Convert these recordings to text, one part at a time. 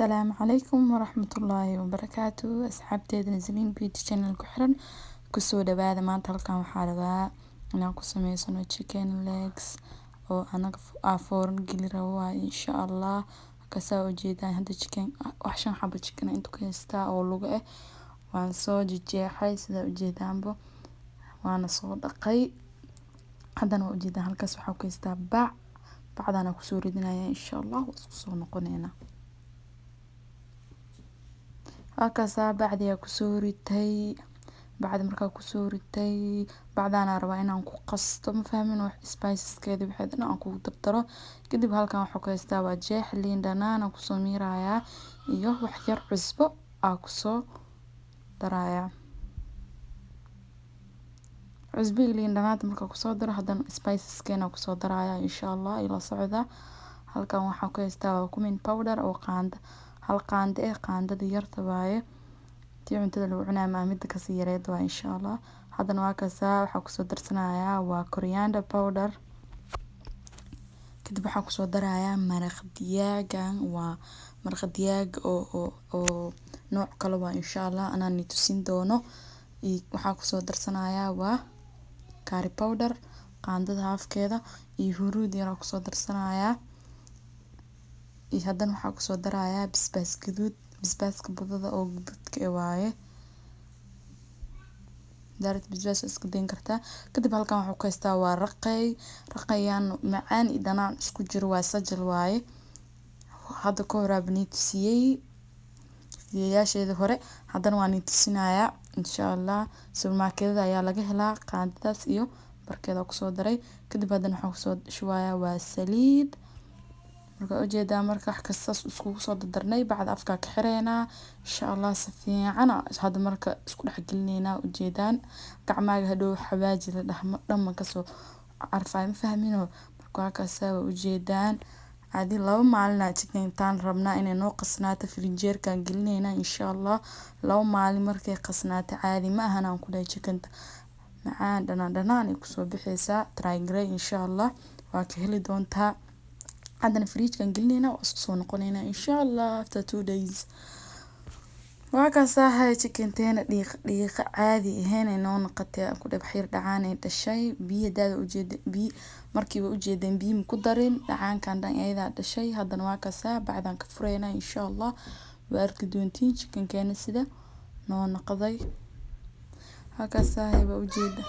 Asalaamu calaykum waraxmatullaahi wabarakaatu. Asxaabteeda Nazliin Beauty Channel ku xiran, kusoo dhawaada. Maanta halkan waxaa rabaa inaan ku sameysano chicken legs oo anaga aa foorno geli rabo waaye, insha Allah. Kasaa ujeedaan, hadda chicken wax shan xabo chicken inta ku haystaa oo lugo ah. Waan soo jeexay sidaa ujeedaanbo, waana soo dhaqay. Haddana waa ujeedaan, halkaas waxaa ku haystaa bac, bacdaana kusoo ridinaya, insha Allah. Waa isku soo noqoneynaa. Halkaasaa bacdiyaa kusoo ritay. Bacdi markaa kusoo ritay, bacdaana rabaa inaan ku qasto, ma fahmin, wax spiceskeeda waxeeda dhan aan kugu dardaro. Kadib halkan waxaa ku haystaa waa jeex liin dhanaan aan kusoo miirayaa iyo wax yar cusbo aa kusoo darayaa. Cusbo iyo liin dhanaanta markaa kusoo daro, haddana spiceskeena kusoo darayaa, insha Allah. Ila socda. Halkan waxaa ku haystaa waa cumin powder oo qaanda, hal qaando eh, qaandada yarta waaye, tii cuntada lagu cunayo maa, mida kasii yareed waa, insha Allah. Haddana waa kasaa, waxaa kusoo darsanayaa waa coriander powder. Kadib waxaa kusoo darayaa maraq diyaagan, waa maraq diyaag oo nooc kale waa, insha Allah, anaa ni tusin doono. Waxaa kusoo darsanayaa waa curry powder, qaandada haafkeeda, iyo huruud yar aa kusoo darsanayaa. Iyo haddana waxaa kusoo darayaa basbaas gaduud, basbaaska budada oo gaduudka eh waaye. Daarat basbaas iska dayn kartaa. Kadib halkan waxaa ku haystaa waa raqay, raqayaan macaan iyo dhanaan isku jiro waa, sajal waaye. Hadda ka hor aaba nii tusiyey fiidiyoyaasheeda hore, haddana waa nii tusinayaa, insha Allah. Supermarketada ayaa laga helaa. Qaandadaas iyo barkeeda kusoo daray. Kadib haddana waxaan kusoo shubayaa waa saliid. Marka ujeedaa, marka wax kastaas iskugu soo dardarnay, bacda afkaa ka xireynaa, insha Allah. Si fiican hadda marka isku dhex gelineynaa. Ujeedaan, gacmaaga hadhow xawaaji la dhahmo dhamma kasoo carfaayo, ma fahmino. Marka waa kaasaa, waa ujeedaan. Adi 2 maalin chickentaan rabnaa inay noo qasnaato. Firinjeerkaan gelineynaa, insha Allah. 2 maalin markay qasnaato, caadi ma ahan aan ku dhahay, chickenta macaan dhanaan dhanaan ay kusoo bixaysaa. Try garey, insha Allah, waa ka heli doontaa. Haddana fridgekan gelineynaa, waa isku soo noqoneynaa, insha Allah, after 2 days. Waa kaasaa, chickenteena dhiiqa dhiiqa caadi ahayn ay noo noqotay ku dheh. Wax yar dhacaan ay dhashay. Biyo hadaada ujeeda, biyo markiiba ujeedeen, biyo ma ku darin, dhacaankan dhan ayadaa dhashay. Haddana waa kaasaa, bacdaan ka fureynaa, insha Allah. Waa arki doontiin chickenkeena sida noo noqday. Halkaasaa waa ujeeda.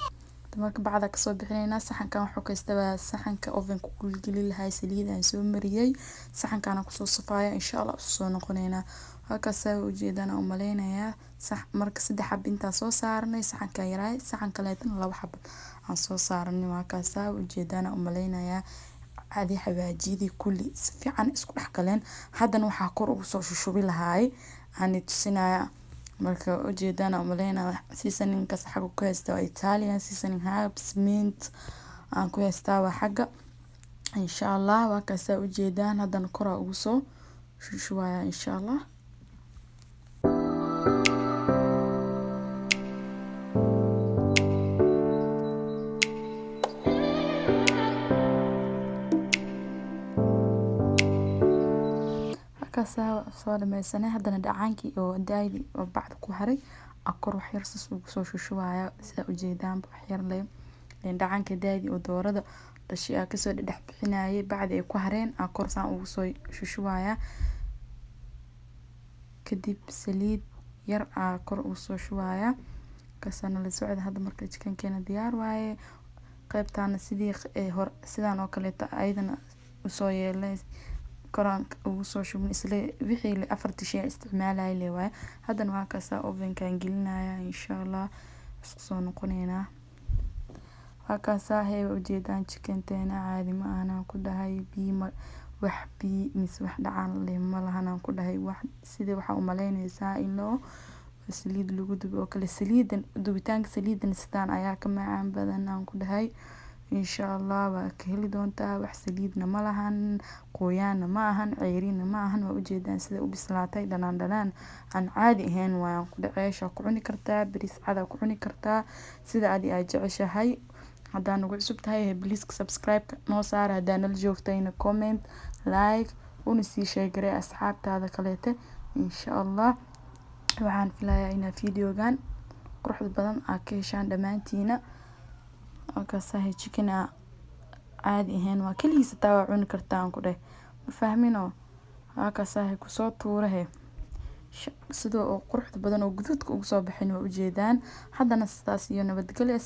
Marka bacda kasoo bixineynaa. Saxankan wuxuu ka haystaa saxanka ovenka ku geli lahaa, saliid aan soo mariyay, saxankaana kusoo safaaya, insha Allah. Isku soo noqoneynaa. Halkaasaa ujeedaan aan umaleynayaa. Sax, marka saddex xab intaa soo saaranay saxanka yaraay, saxan kaleetana laba xab aan soo saaranay. Waa kaasaa, ujeedaan aan umaleynayaa. Adi xawaajiyadii kulli si fiican isku dhex galeen. Haddana waxaa kor ugu soo shushubi lahaay aan tusinaya. Marka ujeedaan aan umaleynaya, seasoningkaas xagga ku haysta waa Italian seasoning, herbs, mint aan ku haystaa waa xagga, insha Allah. Waa kaasaa, ujeedaan. Haddana koraa ugu soo shushubaya, insha Allah. Halkaasaa soo dhameysanay. Haddana dhacaankii oo daaydi oo bacda ku haray kor wax yar sas ugu soo shushubaya, sidaa ujeedaanba. Wax yar le dhacaanka daaydi oo doorada dhashay aa kasoo dhedhex bixinayay, bacdi ay ku hareen aa kor saan ugu soo shushubaya. Kadib saliid yar aa kor ugu soo shubaya. Kaasana la socda. Hadda marka chickenkeena diyaar waaye. Qaybtaana sidii hor sidaan oo kaleeto ayadana usoo yeelnay, koraan ugu soo shubnay, isla wixii afartii shay isticmaalaya le waaye. Haddana waa kaasaa, ovenkaan gelinaya, insha Allah. Isku soo noqoneynaa. Waa kaasaa hee, ujeedaan, chickenteena caadi ma ahan aan ku dhahay. Biyo ma wax biyo mise wax dhacaan leh ma lahan aan ku dhahay. Wax sidii waxaa umaleynaysaa in loo saliid lagu dubo oo kale. Saliidan dubitaanka saliidan sidaan ayaa ka macaan badan aan ku dhahay, insha Allah. Waa ka heli doontaa. Wax saliidna ma lahan, qoyaanna ma ahan, ceyriinna ma ahan. Waa ujeedaan sida u bislaatay, dhanaan dhanaan aan caadi ahayn waayaan ku dhahay. Ceeshaa ku cuni kartaa, bariis cad ku cuni kartaa, sida adi aad jeceshahay. Haddaa nagu cusub tahay, please subscribe noo saar. Haddaa nala joogtayna, comment, like. Una sii share garee asxaabtaada kaleete, insha Allah. Waxaan filayaa inaa videogan quruxda badan aad ka heshaan dhammaantiina. Halkaasahay chicken aa caadi ahayn waa, keligiis hataa waa cuni kartaa, aan ku dheh, ma fahmino? Halkaasahay kusoo tuurahe sidoo oo quruxda badan oo guduudka ugu soo baxin waa ujeedaan. Haddana sidaas iyo nabadgelyo.